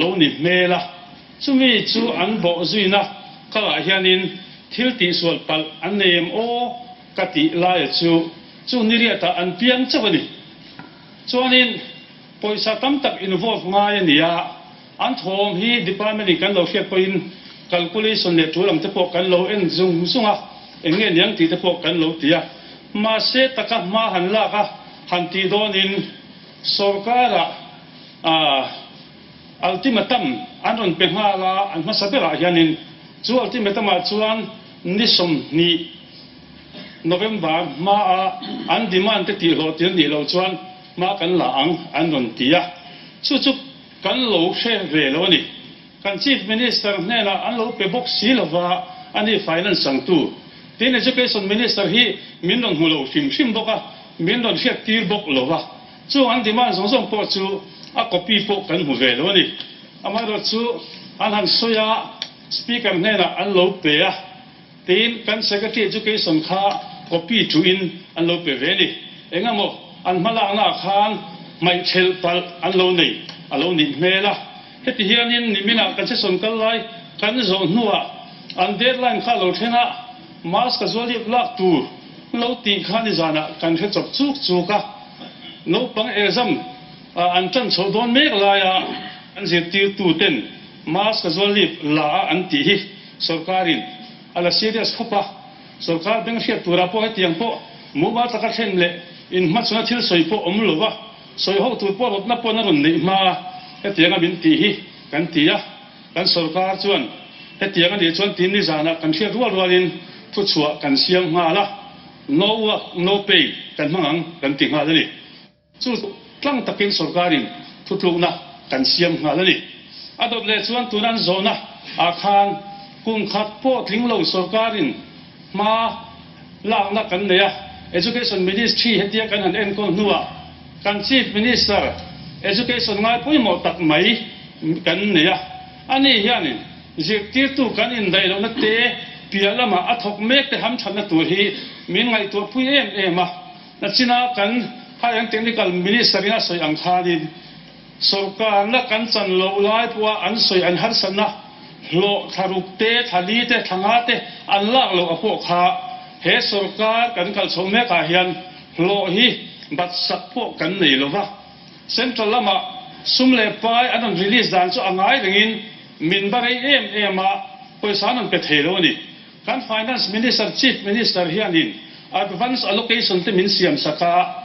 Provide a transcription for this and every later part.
lo ni hmel a, chumi chu an bawh zuina kalah hianin thil tihsual palh an nei em aw ka tih laia chu chu niriatah an piang chauh a ni. Chuanin pawisa tam tak involve ngai a ni a, an thawm hi department in kan lo hriat pawhin calculation leh tul ang te pawh kan lo en zung zung a, eng nge niang tih te pawh kan lo ti a. Mahse taka hma han lak a han tih dawnin sorkarah ultimatum an rawn pe nghal a, an hmasa berah hianin chu ultimatum ah chuan ni 20 November hmaa an demand te tihhlawhtir nih loh chuan hma kan la ang an rawn ti a, chu chu kan lo hre ve lo a ni. Kan Chief Minister hnenah an lo pe bawk si lova a ni Finance changtu. Tin Education Minister hi min rawn hmu lo hrim hrim bawk a, min rawn hriattir bawk lo va. Chung an demand zawng zawng pawh chu a copy pawh kan hmu ve lo a ni. Amaherawhchu an han sawi a, Speaker hnenah an lo pe a. Tin, kan Secretary Education kha copy tuin an lo pe ve a ni. Engemaw an hmalaknaah khan hmaihthelh palh an lo nei a lo nih hmel a. Heti hianin niminah kan session kal lai kan zawh hnuah an deadline kha a lo thleng a, mask a zual lip lak tur lo tih kha nizanah kan hre chawp chuk chuk a. Naupang exam an tan chhoh dawn mek laia an zirtirtuten mask a zual lip la a an tih hi Sorkarin a la serious khawp a, sorkar beng hriat turah pawh hetiang pawh mumal taka thlen leh inhmachhawna thil sawi pawh awm lo va, sawi ho tur pawh rawtna pawn a rawn neih hma a, hetianga min tih hi kan ti a, kan sorkar chuan hetiang a nih chuan tin nizanah kan hriat rual rualin thuchhuah kan siam nghal a, no work no pay kan hmang ang kan ti nghal a ni. Chu tlang takin sorkarin thutlukna kan siam nghal a ni. A dawt leh chuan tuna an zawhna ah khan kum khat pawh tling lo sorkarin hma lakna kan nei a, Education Ministry hetia kan han enkawl hnuah kan Chief Minister Education ngai pawimawh tak mai kan nei a, ani hianin zirtirtu kan indaih lohna te piah lamah a thawk mek te hamthatna tur hi min ngaihtuah pui em em a. Nachina kan High and Technical Minister in a sawi ang khanin sorkarna kan chan loh lai pawha an sawi an harsatna hlawh thla ruk te, thla li te, thla nga te an lak loh a pawh kha he sorkar kan kal chhoh mekah hian hlawh hi bat sak pawh kan nei lo va. Central lamah sum leh pai an rawn release dan chu a ngai rengin min ba rei em em a, pawisa an rawn pe thei lo a ni. Kan Finance Minister, Chief Minister hianin Advance Allocation te min siam sak a,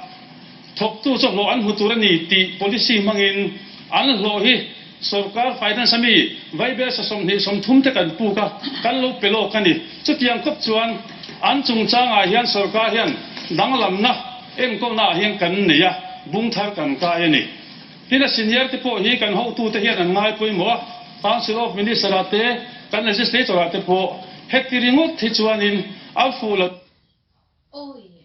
thawktu chu hlawh an hmu tur a ni tih policy hmangin an hlawh hi sorkar finance ami vaibel sa 20 30 te kan puk a, kan lo pe lawk a ni. Chutiang khawp chuan an chungchangah hian sorkar hian danglamna enkawlna ah hian kan nei a, bung thar kan kai a ni. Tin a senior te pawh hi kan hotute hian an ngai pawimawh a, Council of Minister ah te, kan legislator ah te pawh heti ringawt hi chuanin a fuh lo. Awi.